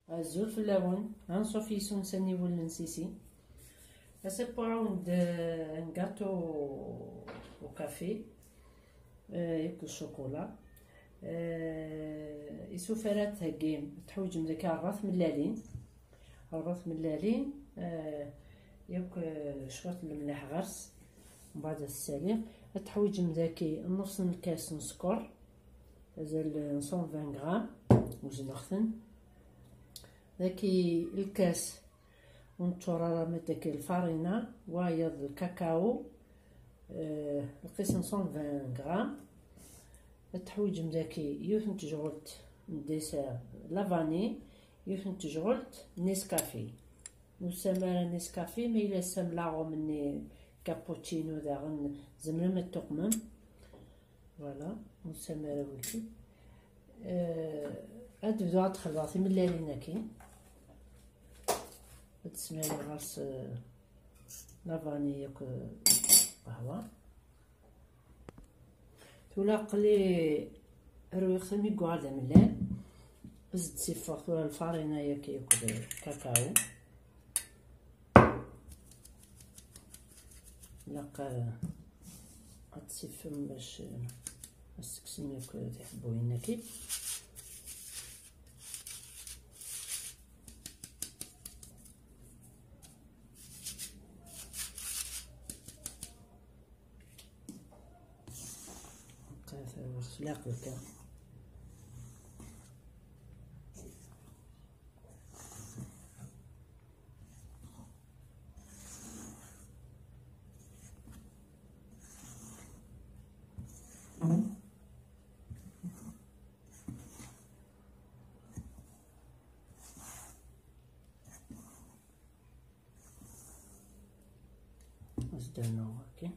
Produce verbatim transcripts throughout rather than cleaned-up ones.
Azul fell-awen, anṣuf yis-wen s aniwel n Sisi. Ass-a, wwiɣ-awen-d, eh, un gâteau au café, eh, yakk chocolat. Eh, isufar ad theggim, teḥwiǧem daki ṛebɛa tmellalin. Ṛebɛa tmellalin, eh, yakk, eh, cwiṭ n lemleḥ ɣer-s. Mbeɛd ad t-ssaliɣ. Ad teḥwiǧem daki nnefṣ n lkas n sskeṛ, azal n cent vingt grammes, wezneɣ-ten. Daki lkas ur neččur ara ma daki lfarina, wayeḍ lkakao, eh, lqis n cent vingt grammes. Ad teḥwiǧem daki yiwet n tejɣelt n dessert la vanille, yiwet n tejɣelt Nescafé. Ur tesɛam ara Nescafé, ma yella tesɛam la gomme-nni cappuccino daɣen, tzemrem ad tuqmem. Voilà, ur tesɛam ara wiki. Eh, ad bduɣ ad xelḍeɣ timellalin-agi. Ad tesmaleɣ ɣer-s, eh, la vanille akked qahwa. Tura aql-i rwiɣ-t mi yuɣal d amellal. Ad d-siffeɣ tura lfarina-agi akked kakao. Ilaq, eh, ad tessifem bac, eh, ad sseksen akk tiḥebbuyin-agi. Akka, taruɣ s leɛqel kan. As-d-rnuɣ, okay.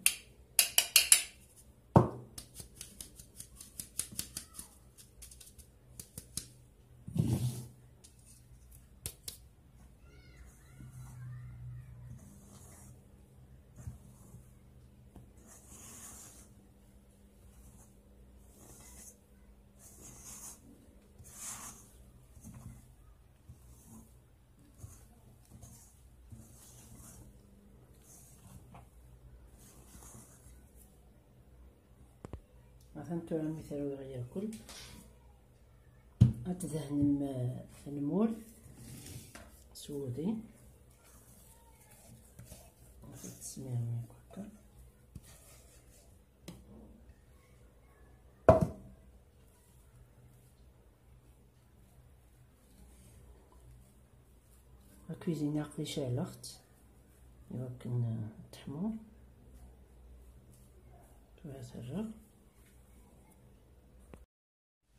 Atan tura mi terwiɣ yakul, ad tdehnem, eh, lmul s wudi. Ad tesmirem yakk akka. Akuizini aql-i ceɛleɣ-tt i wakken, eh, ad teḥmu. Tura terreɣ.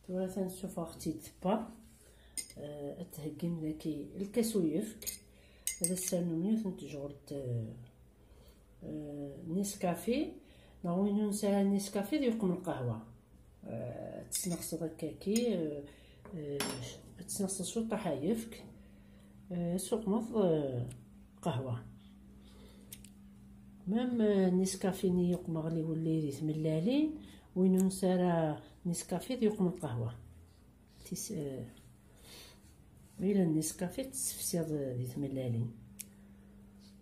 Tura atan ssufɣeɣ-tt-id tebba. Eh, ad theggim daki lkas uyefk. Ad as-ternum yiwet n tejɣelt, eh, eh, Nescafé, neɣ win ur nesɛi ara Nescafé ad yuqem lqahwa. Eh, ad tesneɣseḍ akkaki, eh, eh, ad tesneɣseḍ cwiṭ ayefk, eh, ad tuqmeḍ, eh, qahwa. Même, eh, Nescafé-nni yuqmeɣ li wulli di tmellalin, win ur nesɛi ara Nescafé ad yuqem lqahwa. Tis-, eh, ma yella Nescafé tessefsiḍ di tmellalin.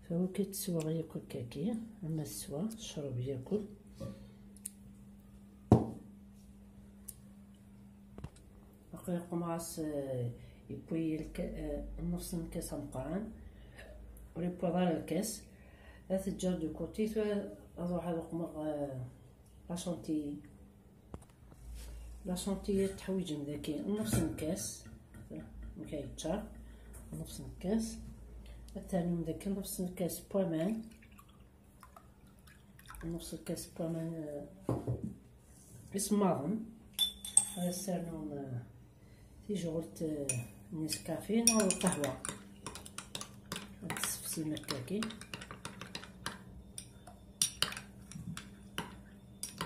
Fa wakka teswaɣ yakk akkaki, ama teswa, tecreb yakk. Aql-i qqumeɣ-as, eh, yewwi lka-, eh, nnefṣ n lkas ameqqran, ur yewwiḍ ara lkas. Ad t-ǧǧeɣ de côté, tura ad ruḥeɣ ad qqumeɣ, eh, la chantilly. La chantilly teḥwiǧem daki nnefṣ n lkas, nekk yeččar nnefṣ n lkas. Ad ternum daki nnefṣ n lkas n waman, nnefṣ n lkas n waman, eh, isemmaḍen. Ad as-ternum, eh, tijɣelt, eh, n Nescafé neɣ lqahwa. Ad tessefsim akkaki.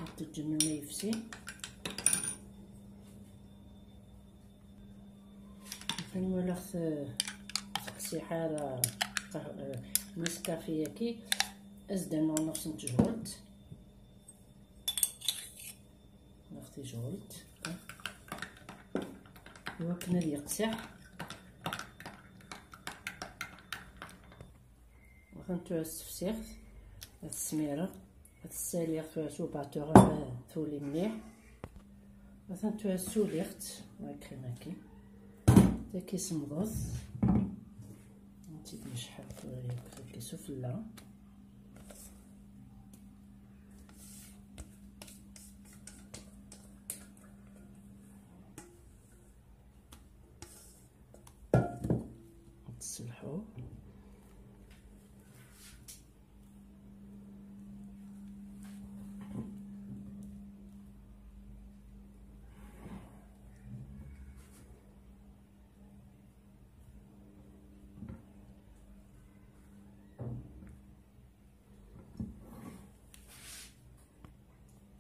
Ad teǧǧem ma yefsi. Atan walaɣ-t, eh, teqsiḥ ara qah-, eh, Nescafé-agi. Ad s-d-rnuɣ nnefṣ n tejɣelt. Neɣ tijɣelt. Iwakken ad yeqsiḥ. Atan tura ssefsiɣ-t, ad t-smireɣ, ad t-ssaliɣ tura s ubatur, ad tuli mliḥ. Atan tura ssuliɣ-tt, la crème-agi. Tagi semḍet. Ad tt-id-necḥel tura yakk tagi sufella. Ad tesselḥu.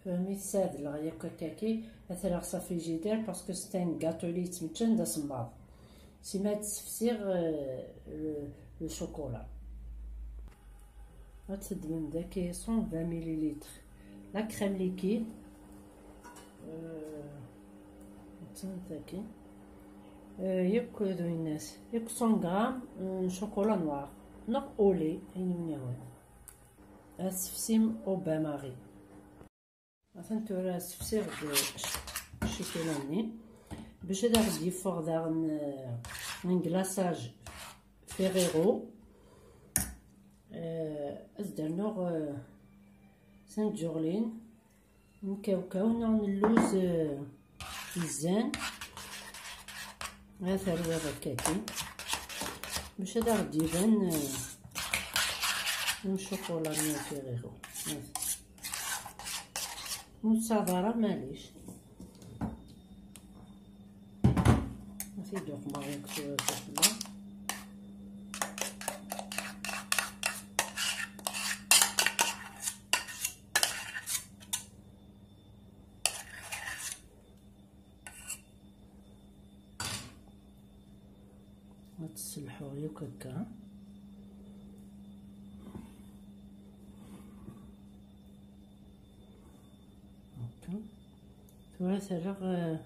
Fehmi tessaɛdleɣ yakk akkaki, ad t-rreɣ s frigidaire parce que c'est un gâteau li yettmeččen d asemmaḍ. Sima ad d-ssefsiɣ, euh, le, le chocolat. Ad teddmem daki cent vingt millilitres la crème liquide. Euh, attan daki. Euh, yakk d winnas, yakk cent grammes n chocolat noir neɣ au lait, ayen i wen-yehwan. Ad tessefsim au bain-marie. Atan tura ssefsiɣ-d ccikula-nni bac ad aɣ-d-yeffeɣ daɣen, euh, un glaçage Ferrero. Euh, ad d-rnuɣ, euh, snǧuɣlin n kawkaw neɣ n lluz, euh, yezzan. Ad t-rwiɣ akkaki bac ad aɣ-d-iban, euh, umcuqula-nni n Ferrero. Ur tsaḍ ara, maɛlic. Ad t-id-uqmeɣ yakk tura sufella. Ad tt-sselḥuɣ yakk akka. Akka. Tura ad t-rreɣ, euh,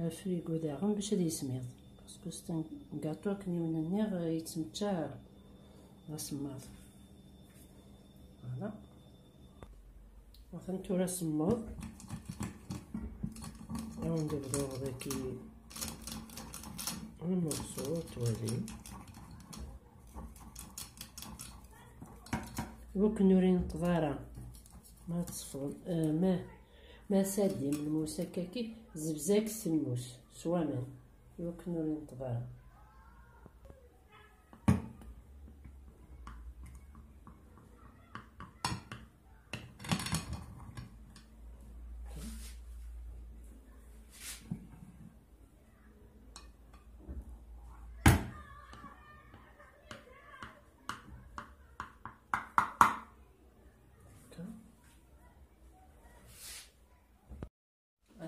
ar frigo daɣen bac ad yismiḍ. Parce que c'est un gâteau akken i wen-nniɣ, euh, yettmečča d asemmaḍ. Voilà. Atan tura semmeḍ. Ad wen-d-bduɣ daki un morceau, ad twalim. Iwakken ur ineṭṭeḍ ara. Ma tsefḍem, eh, ma, ma sadim lmus akkaki, zebzeg s lmus s waman, iwakken ur ineṭṭeḍ ara.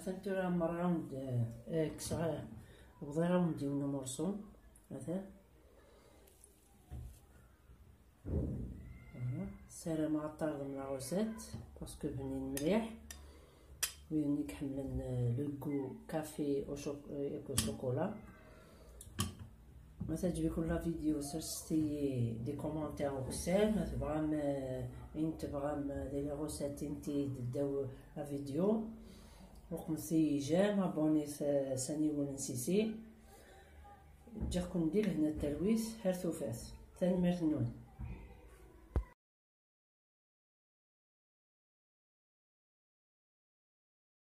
Atan tura merra-awen-d, eh, kkseɣ, eh, bḍiɣ-awen-d yiwen umurṣu. Atan. Voilà. Ssarameɣ ad tarḍem la recette, parce que bnin mliḥ. Widen i iḥemmlen, eh, le goût café au choc-, eh, au chocolat. Ma teɛǧeb-iken la vidéo, serset-iyi des commentaires ukessar. Ma tebɣam, eh, ayen tebɣam, eh, di les recettes inti ddaw la vidéo. Ruqmet-iyi j'aime, abonnez s, s aniwel n Sisi. Ǧǧiɣ-ken di lehna d talwit, ar tufat. Tanemmirt-nwen.